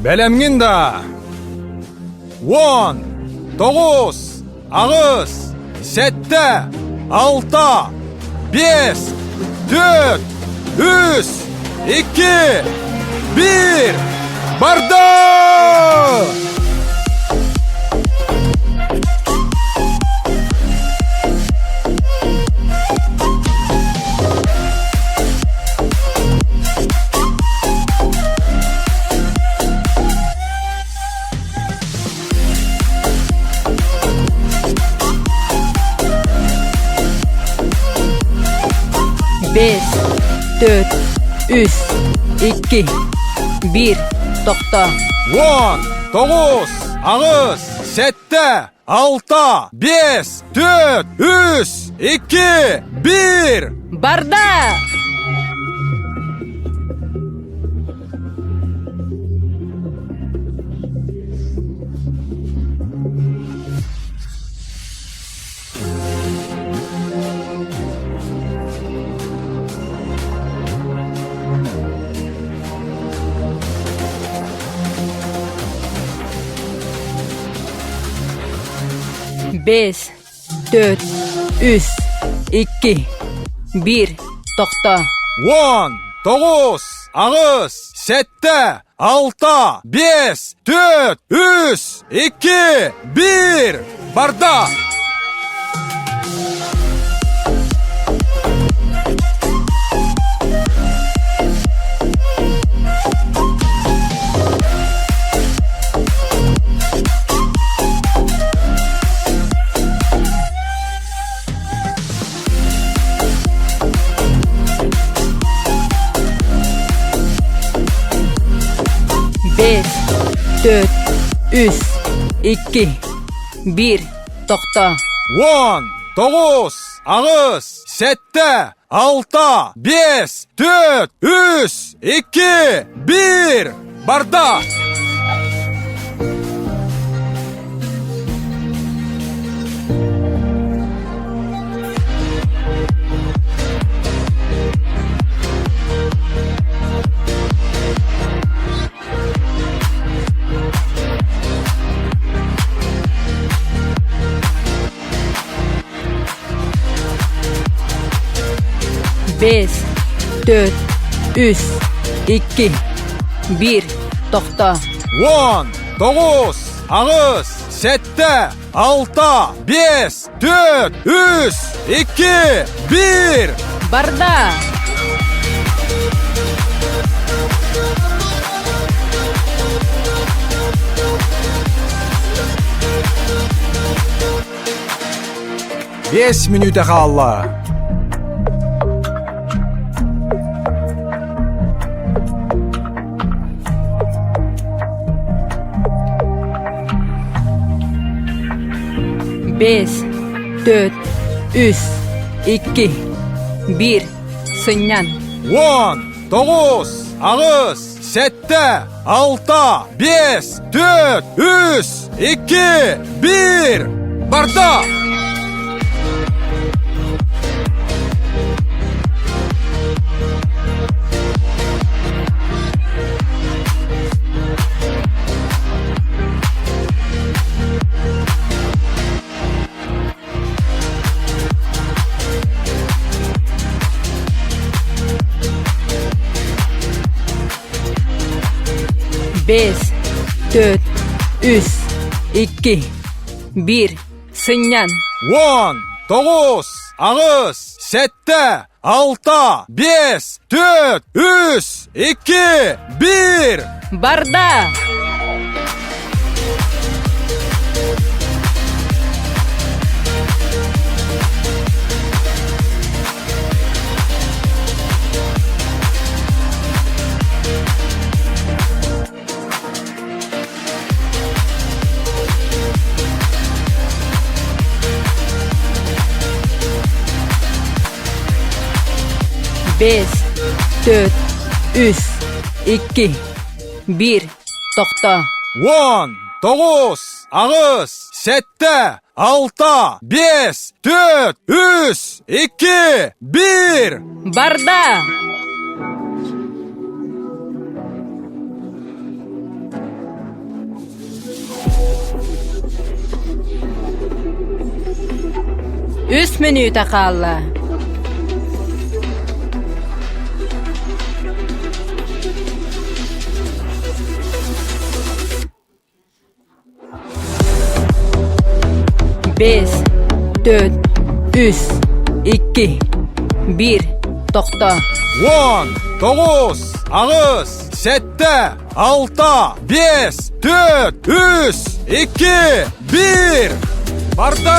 Бэлэмҥин да? 10, 9, 8, 7, 6, 5, 4, 3, 2, 1, барда! Бес, төрт, үс, икки, биир, тохтоо. 10, 9, 8, 7, 6, 5, 4, 3, 2, 1. Барда! Бес, төрт, үс, икки, биир, тохтоо. 10, 9, 8, 7, 6, 5, 4, 3, 2, 1, барда! Бес, төрт, үс, икки, биир, тохтоо. 10, 9, 8, 7, 6, 5, 4, 3, 2, 1, барда! Бес, төрт, үс, икки, биир, тохтоо. 10, 9, 8, 7, 6, 5, 4, 3, 2, 1. Барда! Бес мүнүүтэ хаалла. Бес, төрт, үс, икки, биир, сынньан. 10, 9, 8, 7, 6, 5, 4, 3, 2, 1, барда! Бес, төрт, үс, икки, биир, сынньан. 10, 9, 8, 7, 6, 5, 4, 3, 2, 1. Барда! Бес, төрт, үс, икки, биир, тохтоо. 10, 9, 8, 7, 6, 5, 4, 3, 2, 1. Барда! Үс мүнүүтэ хаалла. Бэс, төрт, үс, икки, биир, тохто. 10, 9, 8, 7, 6, 5, 4, 3, 2, 1. Барда!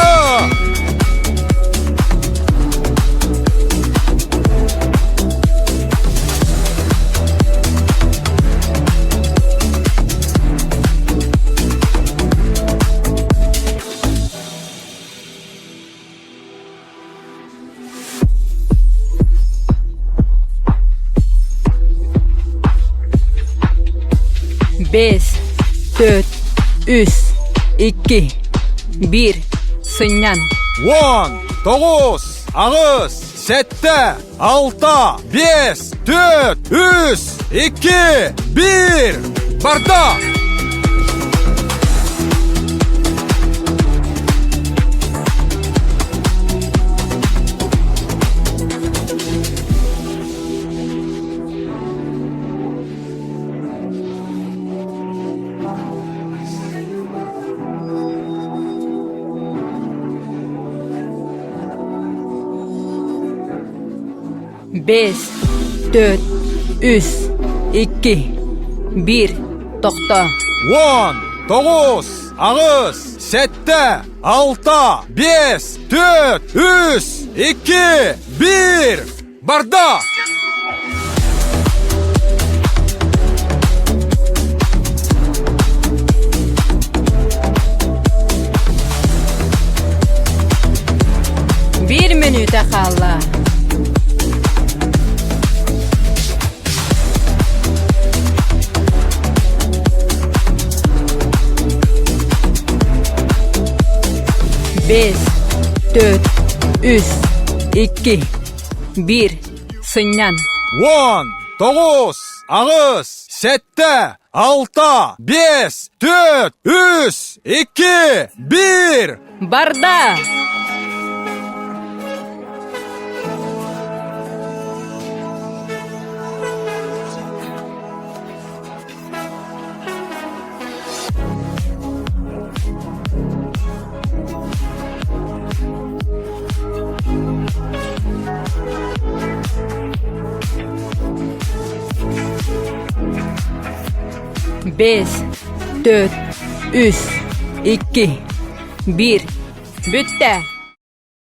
Бэс, төрт, үс, икки, биир, сынньан. 10, 9, 8, 7, 6, 5, 4, 3, 2, 1. Барда! Бэс, төрт, үс, икки, биир, тохто. 10, 9, 8, 7, 6, 5, 4, 3, 2, 1. Барда! Биир мүнүүтэ хаалла. Бэс, төрт, үс, икки, биир, сынньан. 10, 9, 8, 7, 6, 5, 4, 3, 2, 1. Барда! Бэс, төрт, үс, икки, биир. Бүттэ.